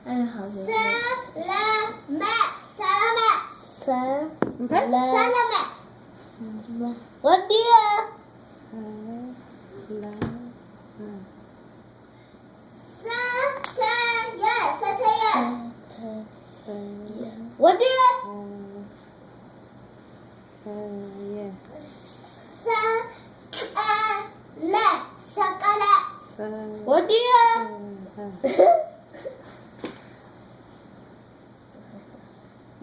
ሰለመ። ሰለመ። እንታይ? ሰለመ። ወዲያ። ሰተየ። ሰተየ። ወዲያ። ሰቀለ። ሰቀለ። ወዲያ።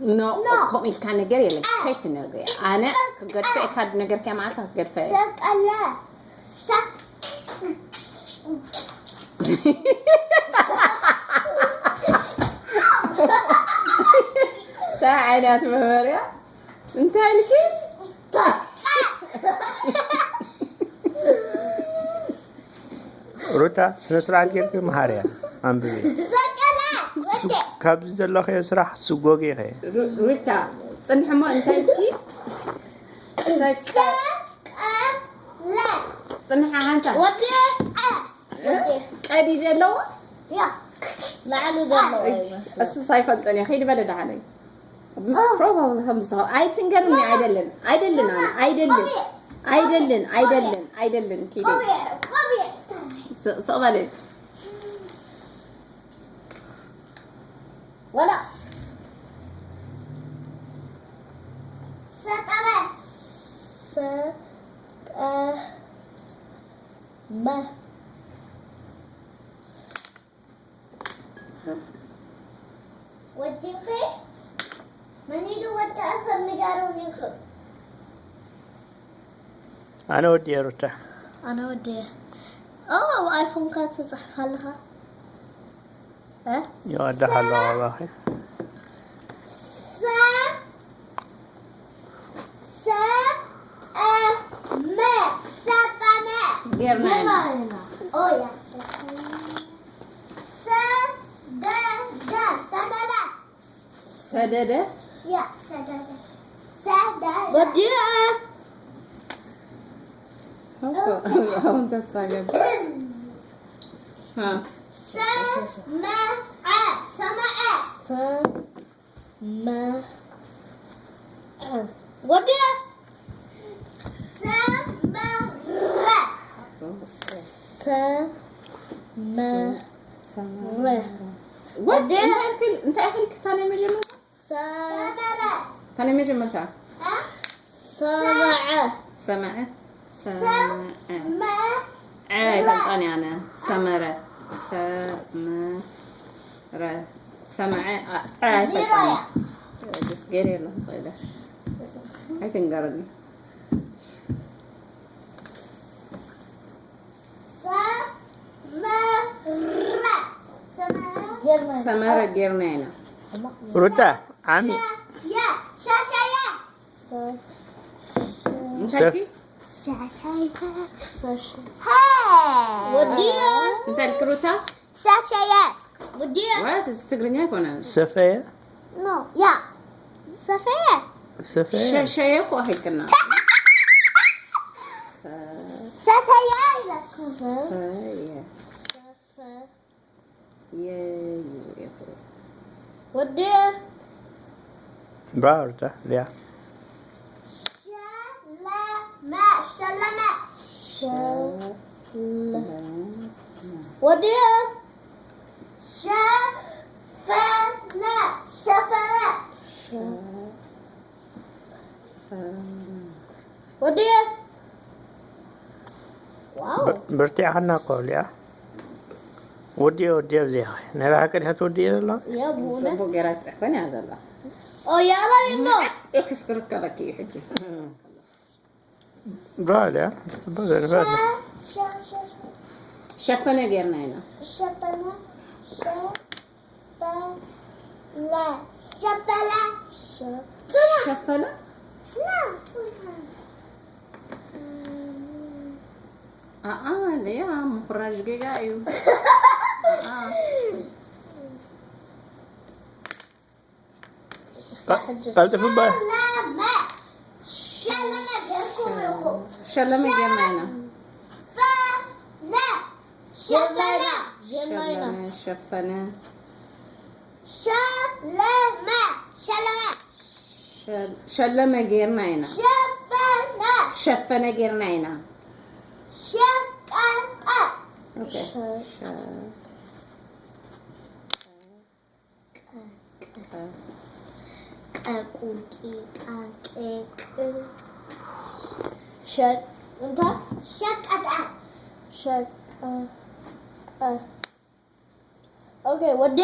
ኖ ከምኡ ኢልካ ነገር የለን። ከይትነግሪ ኣነ ክገድፈ እካ ነገር ከማዓልታ ክገድፈ ሰቀለ። እንታይ ዓይነት መበርያ እንታይ ኢልኪ? ሩታ ስነ ስርዓት ጌርኪ መሃርያ ኣንብቢ። ሰቀለ። ወደ ካብዚ ዘለኽዮ ስራሕ ስጎጊ ኢኸ። ሩ- ሩታ ጽንሕሞ እንታይ ኢልኪ? ሰቀ- ሰቀለ። ጽንሓ ሓንሳ ወዲያ። ቀዲድ ኣለዎ ያ ላዕሊ ዘሎ ይመስል። እሱ ሳይፈልጠን እየ ከይድ በለ ደሓነይ ፕሮባብሊ ከም ዝተኸ ኣይትንገርኒ። ኣይደልን ኣይደልን ኣነ ኣይደልን ኣይደልን ኣይደልን ኣይደልን ኪደ ቆቢዕ ቆቢዕ። ስቕ በለ። ወላስ ሰጠመ። ሰጠመ። ወዲኺ መን ኢሉ ወዲ ኣሰብ ንገሩኒ ኢኹም። ኣነ ወዲ ሩታ ኣነ ወዲ ኦ ኣብ ኣይፎንካ ትፅሕፍ ኣለኻ እ ይወድሕ ኣለኹ ኣባኺ። ሰ ሰጠመ። ሰጠመ። ጌርና ኢና። ኦ ያ ሰጠመ። ሰደደ። ሰደደ። ሰደደ ያ ሰደደ። ሰደደ። ወዲያ አሁን ተስፋ ገብ አ ሰመዐ። ሰመዐ። ሰመዐ ወዲያ ሰመረ። ሰመረ ወደ እንታይ ያህል እንታይ ያህል ክታነ መጀመርታ ሰመረ። ታነ መጀመርታ ሰመዐ ሰመዐ ሰመዐ ሰመ ዐ ኣይፈልጣን እየ ኣነ። ሰመረ ሰመረ ሰመዐ ዐ ዐ ዜሮ ኣይፈልጣን እያ። እየ። ጁስ ገይረ ኣለኹ ስኢለ ኣይትንገረኒ። ሰመረ። ሰመረ። ሰመረ ጌርና ኢና። ሩታ ዓሚ የ ሰሸየ። እንታይ ኢልኪ? ሰሸየ። ሰሽ ሀ ወዲያ እንታይ ኢልኪ ሩታ? ሰሸየ። ወዲያ ዋት እዚ ትግርኛ ኣይኮነን። ሰፈየ ኖ ያ ሰፈየ። ሰፈየ ሸሸየ እኮ ኣኺልክና። ሰፈየ ይለኩም። ሰየ ሰፈ የዩ ወዲያ ብራርታ ሊያ ሸለመ። ሸለመ። ሸለ ወዲያ ሸፈነ። ሸፈነ። ወዲያ ዋው ብርቲዕኻና እኮ ሊያ። ወዲኦ ወዲኦ ብዚያ ናይ ብሓቂ ድሓት ወዲኦ ዘሎ ያ ብእውነት ጽቡቅ ገይራ ትጽሕፈን እያ ዘላ። ኦ ያላ ይኖ ኤክስ ክርከበኪ እዩ ሕጂ። ብራ ሊያ ጽቡቅ ዘንፈር ሸ- ሸ- ሸ- ሸፈነ ገይርና ኢና። ሸፈነ። ሸፈነ። ሸፈነ። ጽና። ሸፈነ ጽና። ኣኣ ለያ ምኹራጅ ጌጋ እዩ። ኣኣ ቀልጥፍ ባ ሸለመ። ሸለመ ጌርኩም ኢኹም። ሸለመ ጌርና ኢና። ፈነ። ሸፈነ። ጀማይና ሸለመ ሸፈነ። ሸለመ። ሸለመ። ሸል- ሸለመ ጌርና ኢና። ሸፈነ። ሸፈነ ጌርና ኢና። ሸቀጠ። ኦኬ። ሸ- ሸ- ቀቁቂጣቄቅ ሸ- እንታ ሸቀጠ። ሸቀ ኦኬ ወዴ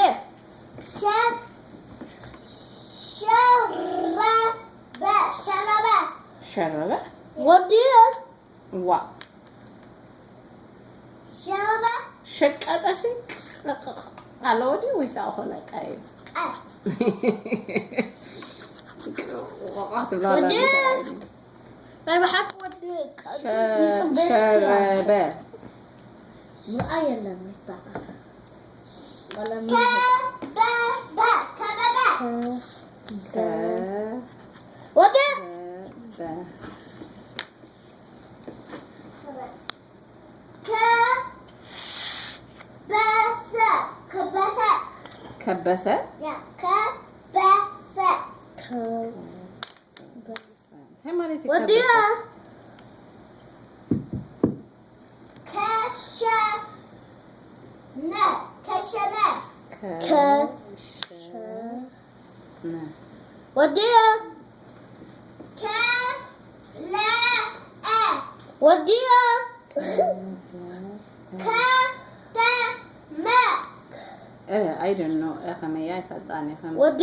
ሸ- ሸረበ። ሸረበ። ሸረበ ወዴ ዋ ሸረበ። ሸቀጠሲ ኣሎ ወዲ ወይስ ኣኾነ ቀይ ቀ- ቆቋ ትብላ ወዲ ናይ ብሓቂ ወዲ ይፅበ ሸረበ ምርኣይ የለን ይታ ቀለም ከበበ። ከበበ። ወዲ በ ከበሰ። ከበሰ። ከበሰ ያ ከበሰ። ሃይማኖት ወዲ ከበሰ ከሸነ። ከሸነ። ከ- ከ- ነ ወዲ ከለአ። ወዲ ከተመ። I don't know ከመይ ኣይፈልጣን እየ ከም ወዲ